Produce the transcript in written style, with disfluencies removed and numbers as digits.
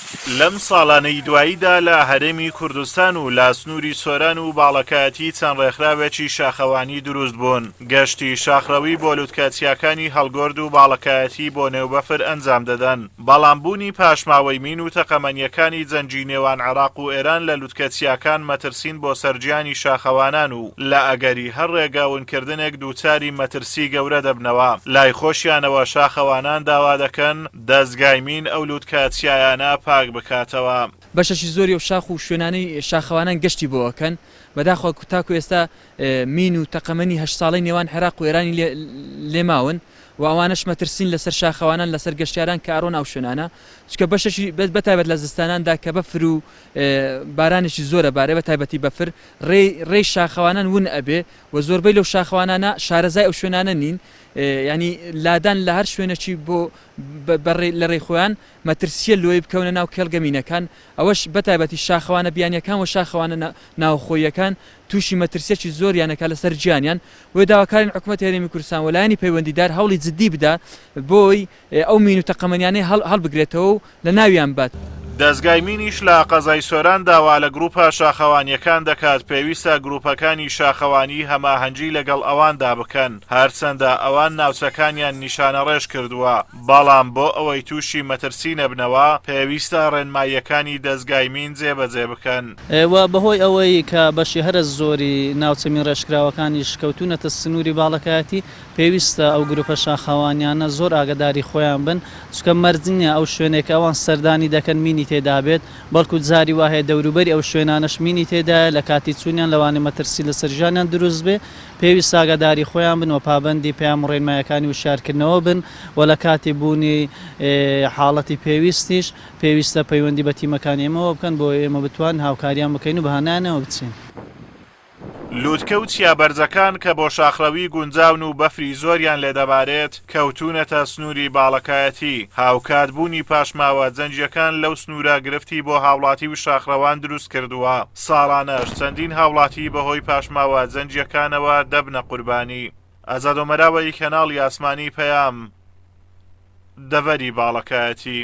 لەم ساڵانەی دواییدا لە هەرێمی کوردستان و لە سنووری سۆران و باڵەکایەتی چەند ڕێکخراوێکی شاخەوانی دروست بوون، گەشتی شاخڕەوی بۆ لوتکە چیاکانی هەڵگۆرد و باڵەکایەتی بۆ نێو بەفر ئەنجام دەدەن، بەڵام بوونی پاشماوەی مین و تەقەمەنییەکانی جەنگی نێوان عێراق و ئێران لە لوتکە چیاکان مەترسین بۆ سەر گیانی شاخەوانان و لە ئەگەری هەر ڕێگا ونکردنێک دووچاری مەترسی گەورە دەبنەوە، لای خۆشیانەوە شاخەوانان داوا دەکەن دەزگای مین ئەو لوتکە چیایانە پاک بکاتەوە. بەشێکی زۆری ئەو شاخ و شوێنانەی شاخەوانان گەشتی بۆ ئەکەن، بەداخەوە تاکو ئێستا مین و تەقەمەنی هەشت ساڵەی نێوان عێراق و ئێرانی لێ ماون و ئەوانەش مەترسین لەسەر شاخەوانان لەسەر گەشتیاران کە ئەڕۆن ئەو شوێنانە چونکە بەشێکی بەتایبەت لە زستاناندا کە بەفر و بارانێکی زۆرە بارێ بە تایبەتی بەفر ڕێی ڕێی شاخەوانان ون ئەبێ و زۆربەی لەو شاخەوانانە شارەزای ئەو شوێنانە نین ینی لادان لە هەر شوێنێکی بۆ لە ڕێی خۆیان مەترسیە لۆی بکەونە ناو کێڵگە مینەکان ئەوەش بەتایبەتی شاخەوانە بیانیەکان و شاخەوانە ناوخۆییەکان تووشی مەترسیەکی زۆریان ئەکات لەسەر گیانیان، بۆیە داواکارین حکومەتی هەرێمی کوردستان و لایەنی پەیوەندیدار هەوڵی جدی بدا بۆی ئەو مین و تەقەمەنیانەی هەڵبگرێتەوە و لەناویان بات. دەزگای مینیش لە قەزای سۆران داوا لە گروپە شاخەوانییەکان دەکات پێویستە گروپەکانی شاخەوانی هەماهەنگی لەگەڵ ئەواندا بکەن، هەرچەندە ئەوان ناوچەکانیان نیشانەڕێژ کردووە، بەڵام بۆ ئەوەی تووشی مەترسی نەبنەوە پێویستە ڕێنماییەکانی دەزگای مین جێبەجێ بکەن. و بەهۆی ئەوەی کە بەشی هەرە زۆری ناوچە مینڕێژکراوەکانیش کەوتوونەتە سنووری باڵەکایەتی، پێویستە ئەو گروپە شاخەوانیانە زۆر ئاگەداری خۆیان بن، چونکە مەرج نییە ئەو شوێنەی کە ئەوان سەردانی دەکەن مینی تێدابێت، بەڵکو جاری وا هەیە دەوروبەری ئەو شوێنانەش مینی تێدایە، لە کاتی چوونیان لەوانەیە مەترسی لەسەر ژیانیان دروست بێ. پێویستە ئاگاداری خۆیان بن و پابەندی پەیام و ڕێنمایەکانی وشیارکردنەوە بن و لە کاتی بوونی حاڵەتی پێویستیش پێویستە پەیوەندی بە تیمەکانی ئێمەوە بکەن بۆ ئەوەی ئێمە بتوانین هاوکاریان بکەین و بە هانایانەوە بچین. لوتکە و چیا بەرزەکان کە بۆ شاخڕەوی گونجاون و بەفری زۆریان لێدەبارێت، کەوتوونەتە سنووری باڵەکایەتی، هاوکات بوونی پاشماوە جەنگییەکان لەو سنوورە گرفتی بۆ هاوڵاتی و شاخڕەوان دروستکردووە، ساڵانەش چەندین هاوڵاتی بەهۆی پاشماوە جەنگییەکانەوە دەبنە قوربانی. ئازاد ئۆمەراوەی کەناڵی ئاسمانی پەیام، دەڤەری باڵەکایەتی.